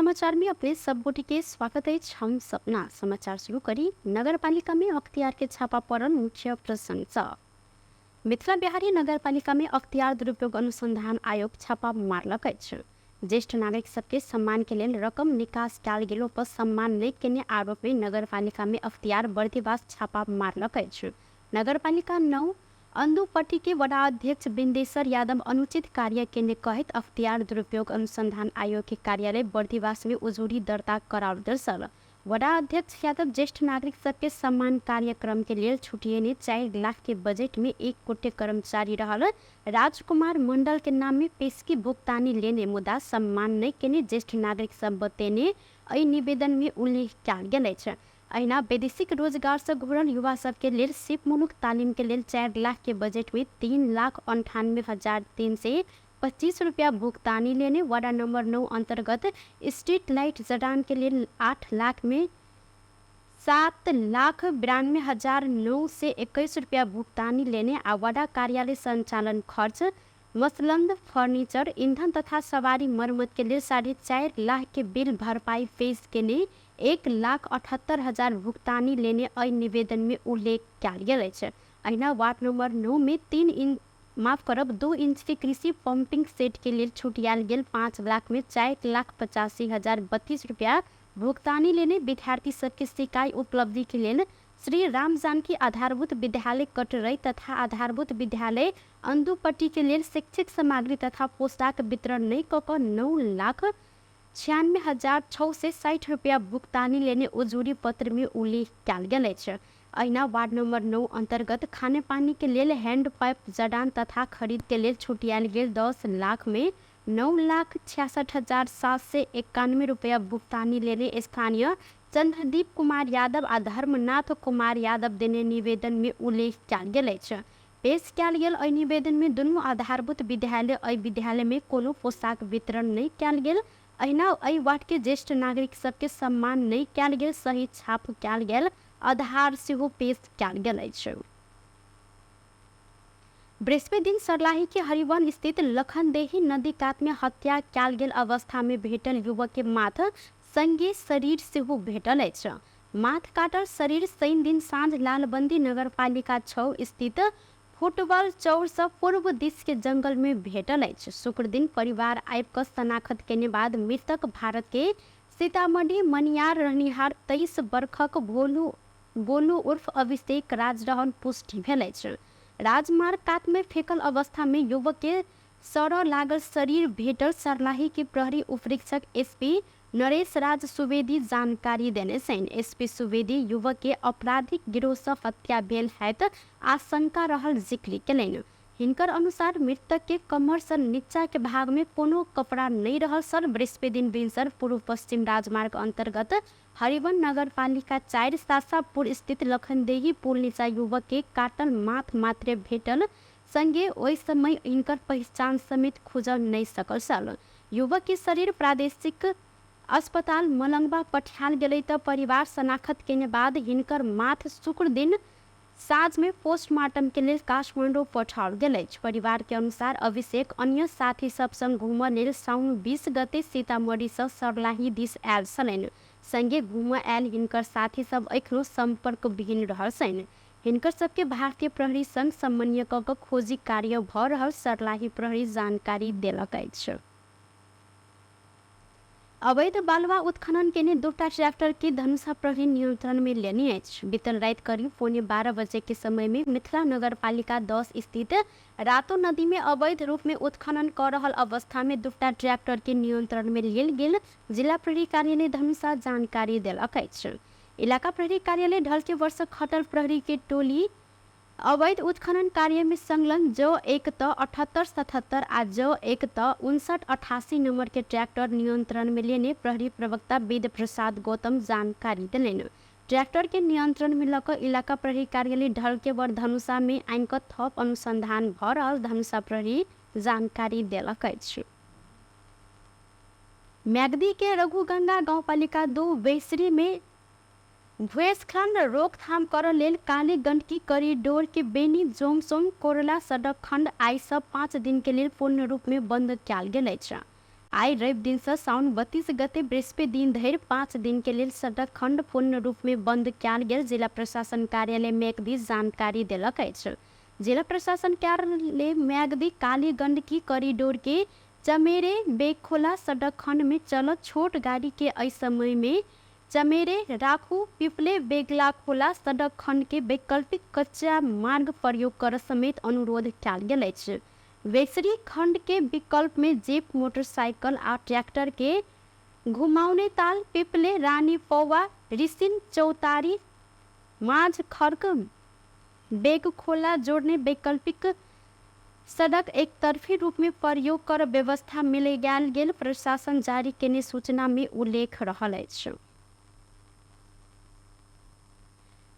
समाचार में अपने सब गोटे के स्वागत अछि। हम सपना समाचार शुरू करी नगरपालिका में अख्तियार के छापा पड़ल मुख्य प्रसंग सँ। मिथिला बिहारी नगरपालिका में अख्तियार दुरुपयोग अनुसंधान आयोग छापा मारलक अछि। ज्येष्ठ नागरिक सबके सम्मान के लेल रकम निकास कयल गेलो पर सम्मान नहि केने आरोप में नगरपालिका में अख्तियार बर्दिवास छापा मारलक अछि। नगरपालिका 9 अंदुपट्टी के वडा अध्यक्ष बिन्देश्वर यादव अनुचित कार्य केने कहैत अख्तियार दुरुपयोग अनुसंधान आयोग के कार्यालय बर्दिवास में उजुरी दर्ता कराओल गेल छल। वडा अध्यक्ष यादव ज्येष्ठ नागरिक सबके सम्मान कार्यक्रम के लेल छुटिएने 4 लाख के बजट में एक गोटे कर्मचारी रहल राजकुमार मंडल के नाम में पेशकी भुगतानी लेने मुदा सम्मान नहि केने ज्येष्ठ नागरिक सब बतेने एहि निवेदन में उल्लेख कयल गेल अछि। अहिना वैदेशिक रोजगार सँ घुरल युवा सबके लेल सिपमुलुक तालिम के लेल 4 लाख के बजट में 3,98,325 रुपया भुगतानी लेने वडा नंबर 9 अंतर्गत स्ट्रीट लाइट जडान के लेल 8 लाख में 7,92,921 रुपया भुगतानी लेने आ वडा कार्यालय संचालन खर्च मसलंद फर्नीचर ईंधन तथा सवारी मरम्मत के लेल 4.5 लाख के बिल भरपाई पेश केने 1,78,000 भुगतानी लेने एहि निवेदन में उल्लेख कयल गेल अछि। अहिना वार्ड नंबर 9 में 3 इंच माफ करब 2 इंच के कृषि पंपिंग सेट के लेल छुटियाल गेल 5 लाख में 4,85,032 रुपया भुगतानी लेने विद्यार्थी सबके सिकाई उपलब्धि के लेल श्री राम जानकी आधारभूत विद्यालय कटरई तथा आधारभूत विद्यालय अंदुपट्टी के लेल शैक्षिक सामग्री तथा पोशाक वितरण नहि कऽ कऽ 9,96,660 रुपया भुगतानी लेने उजुरी पत्र में उल्लेख कयल गेल अछि। अहिना वार्ड नंबर 9 अंतर्गत खानेपानी के लेल हैंड पाइप जडान तथा खरीद के लेल छुटियाल गेल 10 लाख में 9,66,791 रुपया भुगतानी लेने स्थानीय चंद्रदीप कुमार यादव आ धर्मनाथ कुमार यादव देने निवेदन में उल्लेख कयल गेल अछि। पेश कयल गेल एहि निवेदन में दुनू आधारभूत विद्यालय एहि विद्यालय में कोनो पोशाक वितरण नहि कयल गेल। अहिना एहि वार्ड के ज्येष्ठ नागरिक सबके सम्मान नहि कयल गेल सही छाप कयल गेल आधार सेहो पेश कयल गेल अछि। बृहस्पति दिन सर्लाही के हरिवन स्थित लखनदेही नदी कात में हत्या कयल गेल अवस्था में भेटल युवक के माथ संगे शरीर सेहो भेटल अछि। माथ काटल शरीर शनि दिन साँझ लालबंदी नगरपालिका 6 स्थित फुटबॉल चौर सँ पूर्व दिस के जंगल में भेटल अछि। शुक्र दिन परिवार आबि कऽ शनाखत केने बाद मृतक भारत के सीतामढ़ी मनियार रहनिहार 23 बरखक भोलू गोलू उर्फ अभिषेक राज रहल पुष्टि भेल अछि। राजमार्ग कात में फेकल अवस्था में युवक के सड़ऽ लागल शरीर भेटल सर्लाही के प्रहरी उपरीक्षक एसपी नरेश राज सुवेदी जानकारी देने छनि। एसपी सुवेदी युवक के आपराधिक गिरोह सँ हत्या भेल हैत आशंका रहल जिक्र केलनि। हिनकर अनुसार मृतक के कमर सँ नीचा के भाग में कोनो कपड़ा नहि रहल छल। बृहस्पति दिन भिनसर पूर्व पश्चिम राजमार्ग अंतर्गत हरिवन नगरपालिका 4 सासापुर स्थित लखनदेही पुल नीचा युवक के काटल माथ मात्रे भेटल संगे ओहि समय हिनकर पहिचान समेत खुजल नहि सकल छल। युवक के शरीर प्रादेशिक अस्पताल मलंगवा पठायल गेलै तऽ परिवार शनाखत केने बाद हिनकर माथ शुक्र दिन साँझ में पोस्टमार्टम के लेल काठमांडू पठाओल गेल अछि। परिवार के अनुसार अभिषेक अन्य साथी सब संग घूमऽ लेल साउन 20 गते सीतामढ़ी सँ सर्लाही दिस आयल छलनि। संगे घूमऽ आयल हिनकर साथी सब एखनो संपर्क विहीन रहल छनि। हिनकर सबके भारतीय प्रहरी संग समन्वय कऽ कऽ खोजी कार्य भऽ रहल सर्लाही प्रहरी जानकारी देलक अछि। अवैध बालुआ उत्खनन केने 2टा ट्रैक्टर के धनुषा प्रहरी नियंत्रण में लेने अछि। बीतल राति करीब 11:45 बजे के समय में मिथिला नगरपालिका 10 स्थित रातो नदी में अवैध रूप में उत्खनन कऽ रहल अवस्था में 2टा ट्रैक्टर के नियंत्रण में लेल गेल जिला प्रहरी कार्यालय धनुषा जानकारी देलक अछि। इलाका प्रहरी कार्यालय ढलके वर्ष खटल प्रहरी के टोली अवैध उत्खनन कार्य में संलग्न ज 1 त 7877 आ ज 1 त 5988 नंबर के ट्रैक्टर नियंत्रण में लेने प्रहरी प्रवक्ता वेद प्रसाद गौतम जानकारी देलनि। ट्रैक्टर के नियंत्रण में लऽ कऽ इलाका प्रहरी कार्यालय ढलकेवर धनुषा में आनि कऽ थप अनुसंधान भऽ रहल धनुषा प्रहरी जानकारी देलक अछि। म्याग्दी के रघुगंगा गाउँपालिका 2 वेसरी में भूस्खलन रोकथाम करऽ लेल काली गंडकी कॉरिडोर के बेनी जोमसोम कोरला सडक खण्ड आइ सँ 5 दिन के लेल पूर्ण रूप में बंद कयल गेल अछि। आइ रवि दिन सँ साउन 32 गते बृहस्पति दिन धरि 5 दिन के लेल सडक खण्ड पूर्ण रूप में बंद कयल गेल जिला प्रशासन कार्यालय मैगदी जानकारी देलक अछि। जिला प्रशासन कार्यालय मैगदी काली गंडकी कॉरिडोर के चमेरे बेगखोला सडक खण्ड में चलत छोट गाड़ी के एहि समय में चमेरे राखू पिपले बेगला खोला सडक खण्ड के वैकल्पिक कच्चा मार्ग प्रयोग कर समेत अनुरोध कयल गेल अछि। वेसरी खण्ड के विकल्प में जीप, मोटरसाइकिल आ ट्रैक्टर के घुमाउने ताल, पिपले, रानी पौवा, रिसिन चौतारी, माझ खर्क, बेगखोला जोड़ने वैकल्पिक सडक एकतर्फी रूप में प्रयोग कर व्यवस्था मिल गेल प्रशासन जारी केने सूचना में उल्लेख रहल अछि।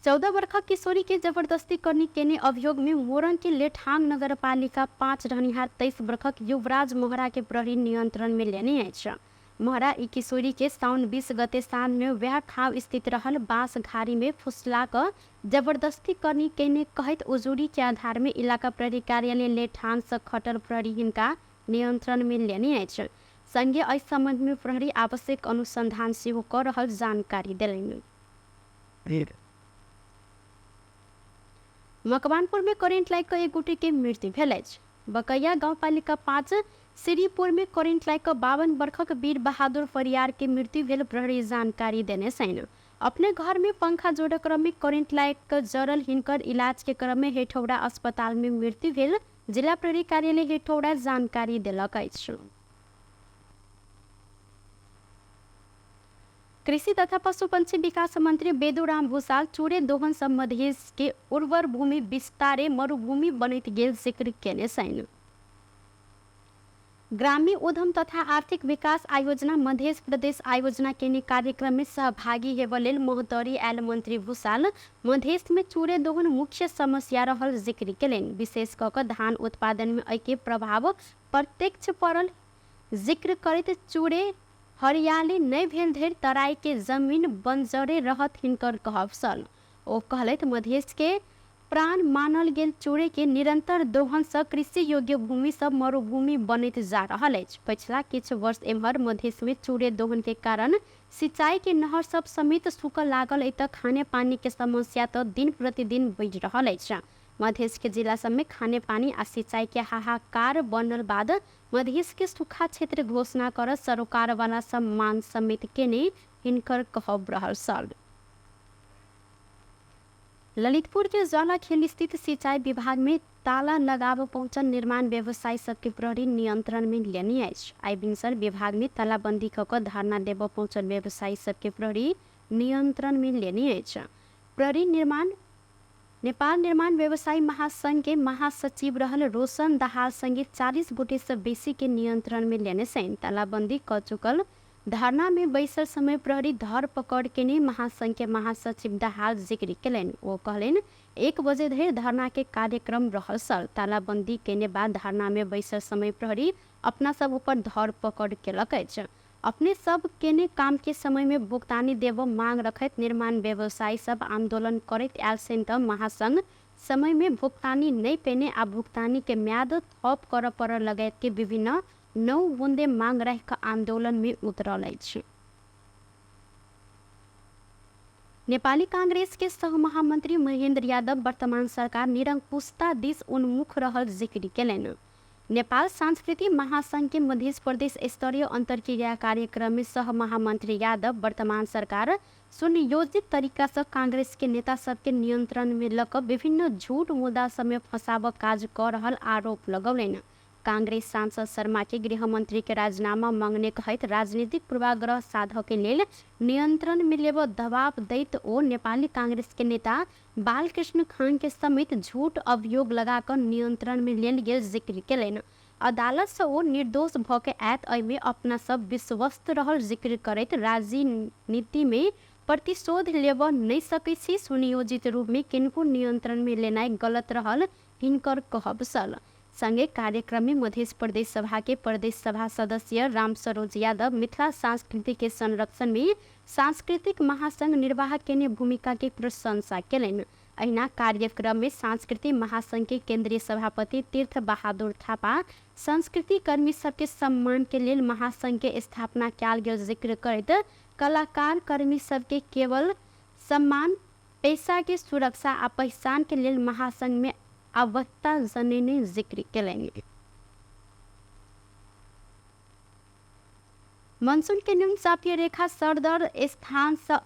14 वर्षक किशोरी के जबरदस्ती करनी केने अभियोग में मोरंग के लेठांग नगरपालिका 5 रहनिहार 23 वर्षक युवराज मोहरा के प्रहरी नियंत्रण में लेने अछि। मोहरा ई किशोरी के साउन 20 गते साँझ में वएह ठाउँ स्थित रहल बाँस घारी में फुसला क जबरदस्ती करनी केने कहैत उजुरी के आधार में इलाका प्रहरी कार्यालय लेठांग से खटल प्रहरी हिनका नियंत्रण में लेने अछि। संगे एहि संबंध में प्रहरी आवश्यक अनुसंधान सेहो क रहल जानकारी देलनि। मकवानपुर में करेंट लागि कऽ एक गोटे के मृत्यु भेल अछि। बकैया गाउँपालिका 5 श्रीपुर में करेंट लागि कऽ 52 वर्षक वीर बहादुर परियार के मृत्यु भेल प्रहरी जानकारी देने छनि। अपने घर में पंखा जोड़े क्रम में करेंट लागि कऽ जरल हिनकर इलाज के क्रम में हेठौड़ा अस्पताल में मृत्यु भेल जिला प्रहरी कार्यालय हेठौड़ा जानकारी देलक अछि। कृषि तथा पशुपक्षी विकास मंत्री बेदुराम भूषाल चूरे दोहन सँ मधेश के उर्वर भूमि विस्तारे मरुभूमि बनैत गेल जिक्र केने छनि। ग्रामीण उद्यम तथा आर्थिक विकास आयोजना मधेश प्रदेश आयोजना केने कार्यक्रम में सहभागी हेबऽ लेल महोत्तरी आयल मंत्री भूषाल मधेश में चूरे दोहन मुख्य समस्या रहल जिक्र केलनि। विशेष कऽ कऽ धान उत्पादन में एहिके प्रभाव प्रत्यक्ष पड़ल जिक्र करैत चूरे हरियाली नहि भेल धरि तराई के जमीन बंजरे रहत हिनकर कहब छल। ओ कहलथि मधेश के प्राण मानल गेल चूरे के निरंतर दोहन सँ कृषि योग्य भूमि सब मरुभूमि बनैत जा रहल अछि। पछिला किछु वर्ष एम्हर मधेश में चूरे दोहन के कारण सिंचाई के नहर सब समेत सूखऽ लागल अछि तऽ खाने पानी के समस्या तऽ दिन प्रतिदिन बढ़ि रहल अछि। मधेश के जिला सब में खाने पानी आ सिंचाई के हाहाकार बनल बाद मधेश के सूखा क्षेत्र घोषणा कर सरोकार वाला सब मांग समेत केने हिनकर कहब रहल छल। ललितपुर के ज्वालाखेल स्थित सिंचाई विभाग में ताला लगाव पहुंचल निर्माण व्यवसायी सबके प्रहरी नियंत्रण में लेने अछि। आइ भिनसर विभाग में तालाबंदी क कऽ धरना देबऽ पहुंचल व्यवसायी सबके प्रहरी नियंत्रण में लेने अछि। प्रहरी निर्माण नेपाल निर्माण व्यवसायी महासंघ के महासचिव रहल रोशन दाहाल संगे 40 गोटे सँ बेसी के नियंत्रण में लेने छनि। तालाबंदी क चुकल धरना में बैसल समय प्रहरी धर पकड़ केने महासंघ के महासचिव दाहाल जिक्र केलनि। ओ कहलनि 1 बजे धरि धरना के कार्यक्रम रहल छल। तालाबंदी केने बाद धरना में बैसल समय प्रहरी अपना सब ऊपर धर पकड़ केलक अछि। अपने सब केने काम के समय में भुगतानी देबऽ मांग रखैत निर्माण व्यवसायी सब आंदोलन करैत आयल छनि तऽ महासंघ समय में भुगतानी नहि पेने आ भुगतानी के म्याद थप करऽ पड़ऽ लगायत के विभिन्न 9 बुंदे मांग राखि कऽ आंदोलन में उतरल अछि। नेपाली कांग्रेस के सहमहामंत्री महेन्द्र यादव वर्तमान सरकार निरंकुशता दिस उन्मुख रहल जिक्र केलनि। नेपाल सांस्कृतिक महासंघ के मध्य प्रदेश स्तरीय अंतर्क्रिया कार्यक्रम में सह महामंत्री यादव वर्तमान सरकार सुनियोजित तरीका से कांग्रेस के नेता सबके नियंत्रण में लऽ कऽ विभिन्न झूठ मुद्दा सब में फंसाबऽ काज कऽ रहल आरोप लगौलनि। कांग्रेस सांसद शर्मा के गृहमंत्री के राजीनामा मांगने कहैत राजनीतिक पूर्वाग्रह साधऽ के लेल नियंत्रण में लेबऽ दबाव दैत ओ नेपाली कांग्रेस के नेता बालकृष्ण खान के समेत झूठ अभियोग लगा कऽ नियंत्रण में लेल गेल जिक्र केलनि। अदालत सँ ओ निर्दोष भऽ के आयत एहिमे अपना सब विश्वस्त रहल जिक्र करैत राजनीति में प्रतिशोध लेबऽ नहि सकैत छी, सुनियोजित रूप में किनको नियंत्रण में लेनाइ गलत रहल हिनकर कहब छल। संगे कार्यक्रम में मध्य प्रदेश सभा के प्रदेश सभा सदस्य राम सरोज यादव मिथिला संस्कृति के संरक्षण में सांस्कृतिक महासंघ निर्वाह केने भूमिका के प्रशंसा केलनि। अहिना कार्यक्रम में सांस्कृतिक महासंघ के केंद्रीय सभापति तीर्थ बहादुर थापा संस्कृति कर्मी सबके सम्मान के लेल महासंघ के स्थापना कयल गेल जिक्र करैत कलाकार कर्मी सबके केवल सम्मान, पैसा के सुरक्षा आ पहचान के लेल महासंघ में आवश्यकता जनेने जिक्र केलनि। मनसून के न्यून चापीय रेखा सरदर स्थान से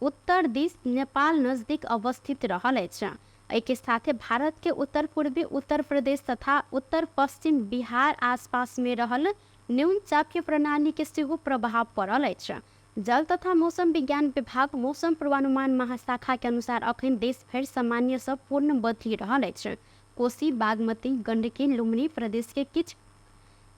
उत्तर दिस नेपाल नजदीक अवस्थित रहल अछि। एहिके साथे भारत के उत्तर पूर्वी उत्तर प्रदेश तथा उत्तर पश्चिम बिहार आसपास में रहल न्यून चापीय प्रणाली के सेहो प्रभाव पड़ल अछि। जल तथा मौसम विज्ञान विभाग मौसम पूर्वानुमान महाशाखा के अनुसार अखन देश भरि सामान्य सँ पूर्ण बदलि रहल अछि। कोसी, बागमती, गंडकी, लुम्बिनी प्रदेश के किछु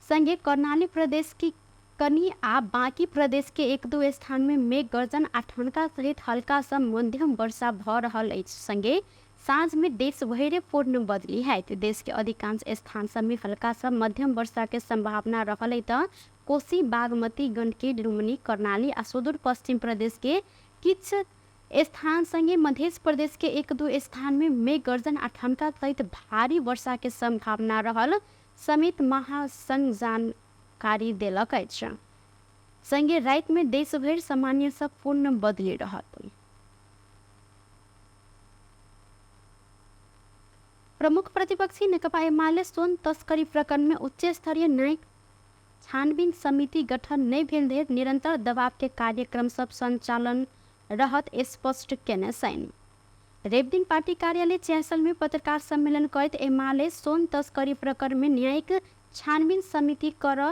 संगे कर्णाली प्रदेश की कनी आ बाकी प्रदेश के एक दू स्थान में मेघ गर्जन आ ठनका सहित हल्का सँ मध्यम वर्षा भ रहल अछि। संगे साँझ में देश भरि पूर्ण बदली हैत। देश के अधिकांश स्थान सब में हल्का सँ मध्यम वर्षा के संभावना रहल अछि त कोसी, बागमती, गंडकी, लुम्बिनी, कर्णाली आ सुदूर पश्चिम प्रदेश के किछु स्थान संगे मध्य प्रदेश के एक दू स्थान में मेघ गर्जन आ ठनका सहित भारी वर्षा के संभावना रहल समेत महासंघ जानकारी देलक अछि। संगे राति में देश भरि सामान्य सँ पूर्ण बदली रहत। प्रमुख प्रतिपक्षी नेकपा एमाले सोन तस्करी प्रकरण में उच्च स्तरीय न्यायिक छानबीन समिति गठन नहि भेल धरि निरंतर दबाव के कार्यक्रम सब संचालन रहत स्पष्ट केने छनि। रविदिन पार्टी कार्यालय च्यासल में पत्रकार सम्मेलन करैत एमाले सोन तस्करी प्रकरण में न्यायिक छानबीन समिति कर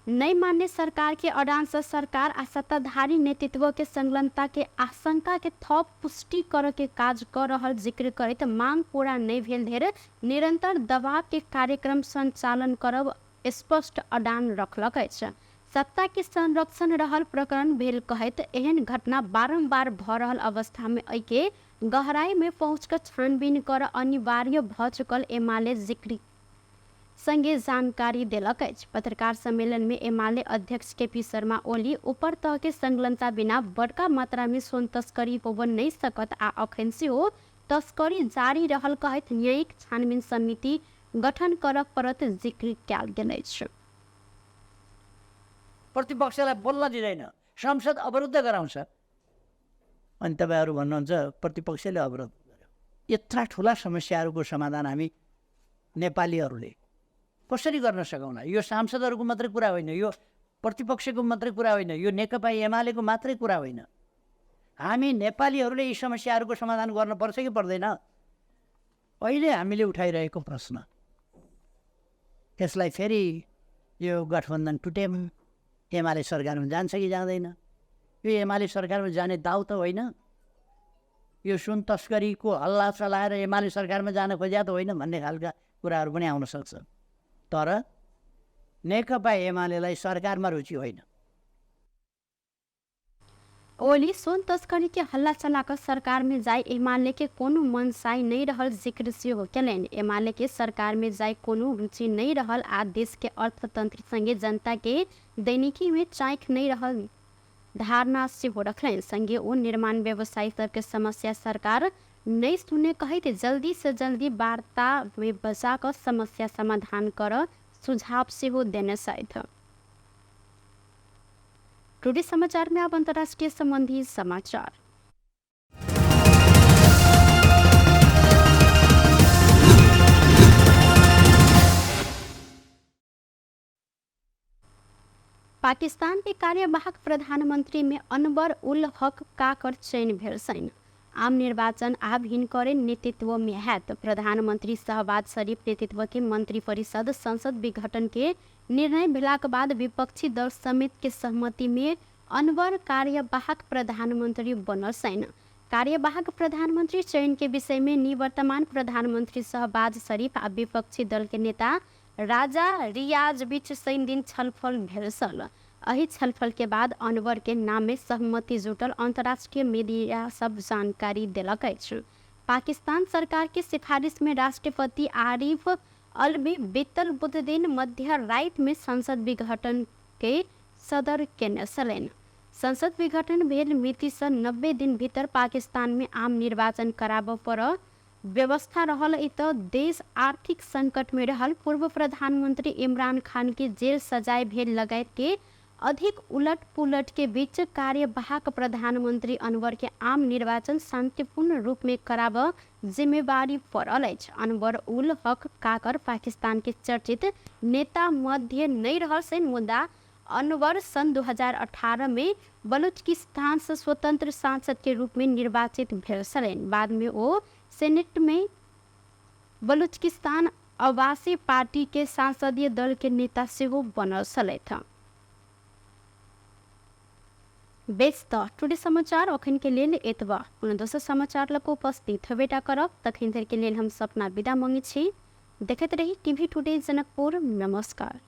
नहि मान्य सरकार के अडान से सरकार आ सत्ताधारी नेतृत्व के संलग्नता के आशंका के थप पुष्टि कर के काज कर रहल जिक्र करैत मांग पूरा नहि भेल धरि निरंतर दबाव के कार्यक्रम संचालन करब स्पष्ट अडान रखलक अछि। सत्ता के संरक्षण रहल प्रकरण भेल कहैत एहन घटना बारम्बार भ रहल अवस्था में एहि के गहराई में पहुँच कर छानबीन कर अनिवार्य भ चुकल एमाले जिक्र संगे जानकारी देलक अछि। पत्रकार सम्मेलन में एमाले अध्यक्ष के पी शर्मा ओली ऊपर तह के संलग्नता बिना बड़का मात्रा में सोन तस्करी होब नहीं सकत आ अखन सेहो तस्करी जारी रहल कहैत न्यायिक छानबीन समिति गठन करऽ पड़त जिक्र कयल गेल अछि। प्रतिपक्षलाई बोल्न दिँदैन, संसद अवरुद्ध गराउँछ। अनि तपाईँहरू भन्नुहुन्छ प्रतिपक्षले अवरोध गर्यो। यत्र ठुला समस्याहरूको समाधान हामी नेपालीहरूले कसरी गर्न सकौँला? यो सांसदहरूको मात्रै कुरा होइन, यो प्रतिपक्षको मात्रै कुरा होइन, यो नेकपा एमालेको मात्रै कुरा होइन। हामी नेपालीहरूले यी समस्याहरूको समाधान गर्नुपर्छ कि पर्दैन? अहिले हामीले उठाइरहेको प्रश्न, त्यसलाई फेरि यो गठबन्धन टुटेमा एमाले सरकारमा जान्छ कि जाँदैन? यो एमाले सरकारमा जाने दाउ त होइन, यो सुन तस्करीको हल्ला चलाएर एमाले सरकारमा जान खोज्या त होइन भन्ने खालका कुराहरू पनि आउन सक्छ। तर नेकपा एमालेलाई सरकारमा रुचि होइन। ओली सोन तस्करी के हल्ला चलाकर सरकार में जाय एमाले के कोनो मनसाई नहीं रहल जिक्र सेहो केलनि। एमाले के सरकार में जाय कोनो रुचि नहीं रहल आ देश के अर्थतंत्र संगे जनता के दैनिकी में चाँख नहीं रहल धारणा सेहो रखलनि। संगे ओ निर्माण व्यवसायी सबके समस्या सरकार नहीं सुने कहैत जल्दी से जल्दी वार्ता में बजा कऽ समस्या समाधान कर सुझाव सेहो देने छथि। टुडे समाचार में अब अंतर्राष्ट्रीय संबंधी समाचार। पाकिस्तान के कार्यवाहक प्रधानमंत्री में अनवर उल हक काकर चयन भेल छनि। आम निर्वाचन आब हिनकरे नेतृत्व में हैत। प्रधानमंत्री शहबाज शरीफ नेतृत्व के मंत्रिपरिषद संसद विघटन के निर्णय भेलाक बाद विपक्षी दल समेत के सहमति में अनवर कार्यवाहक प्रधानमंत्री बनल छनि। कार्यवाहक प्रधानमंत्री चयन के विषय में निवर्तमान प्रधानमंत्री शहबाज शरीफ आ विपक्षी दल के नेता राजा रियाज बीच शनि दिन छलफल भेल छल। एहि छलफल के बाद अनवर के नाम में सहमति जुटल अंतर्राष्ट्रीय मीडिया सब जानकारी देलक अछि। पाकिस्तान सरकार के सिफारिश में राष्ट्रपति आरिफ अलवी बीतल बुध दिन मध्य राति में संसद विघटन के सदर केने छलनि। संसद विघटन भेल मितिसँ 90 दिन भीतर पाकिस्तानमे आम निर्वाचन कराबऽ पर व्यवस्था रहल अछि तऽ देश आर्थिक संकटमे रहल पूर्व प्रधानमन्त्री इमरान खानके जेल सजाय भेल लगायतके अधिक उलट पुलट के बीच कार्यवाहक प्रधानमन्त्री अनवर के आम निर्वाचन शान्तिपूर्ण रूपमे कराब जिम्मेवारी पड़ल अछि। अनवर उल हक काकर पाकिस्तान के चर्चित नेता मध्य नहि रहल छनि, मुदा अनवर सन् 2018 में बलूचिस्तान से स्वतंत्र सांसद के रूप में निर्वाचित भेल छलनि। बाद में ओ सेनेट में बलूचिस्तान आवासी पार्टी के सांसदीय दल के नेता सेहो बनल छलथि। बेस तऽ टुडे समाचार अखन के लेल एतबा। पुनः दोसर समाचार लऽ कऽ उपस्थित हेबेटा करब, तखन धरि के लेल हम सपना विदा मांगै छी। देखैत रही टीवी टुडे जनकपुर। नमस्कार।